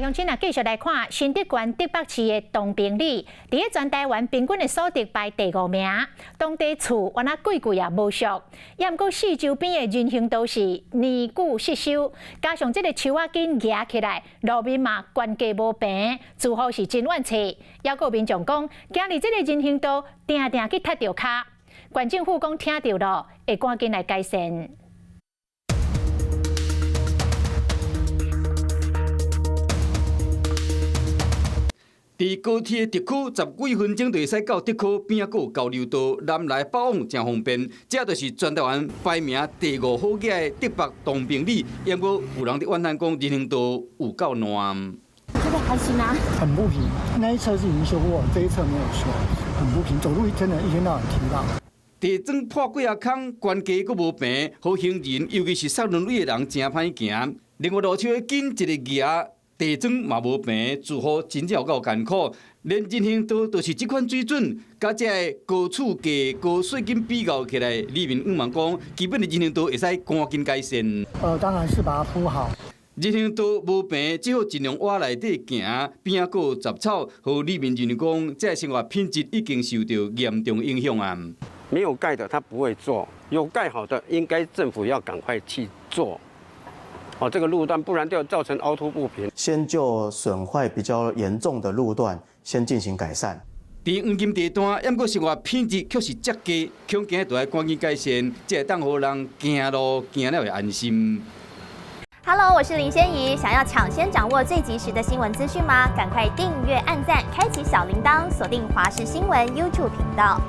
鄉親啊，繼續來看新竹縣竹北市的東平里，佇咧全台灣平均的所得排第五名，當地厝原來貴貴也無俗，也毋過四周邊的人行道是年久失修，加上這个樹仔根夯起來，路面嘛懸低無平，住戶是真怨氣。猶閣有民眾講，今日這个人行道定定去踢著跤，縣政府講聽著囉，會趕緊來改善。佇高鐵特區十幾分鐘就會使到特區邊仔閣有交流道，南來北往誠方便。這就是全台灣排名第五好額的竹北東平里，毋過有人佇怨嘆講人行道有夠爛。這個還行啊，很不平。那一側是已經修過，這一側沒有修，很不平。走路一真的，一天到晚踢到。地磚破幾仔空，懸低閣無平，予行人尤其是駛輪椅的人誠歹行。另外路樹的根一个夯。地磚嘛無平，住戶真正有夠艱苦，連人行道都是這款水準，佮這个高厝價、高稅金比較起來，里民向望講，基本的人行道會使趕緊改善。當然是把它鋪好。人行道無平，只好盡量倚內底行，邊仔閣有雜草，予里民認為講，這个生活品質已經受到嚴重影響啊。沒有蓋的他不會做，有蓋好的應該政府要趕快去做。哦，這個路段不然就造成凹凸不平。先就損壞比較嚴重的路段先進行改善。佇黃金地段，毋過生活品質卻是遮低，恐驚著愛趕緊改善，才會當予人行路行了會安心。 Hello，我是林仙怡，想要搶先掌握最及時的新聞資訊嗎？趕快訂閱、按讚、開啟小鈴鐺，鎖定華視新聞 YouTube 頻道。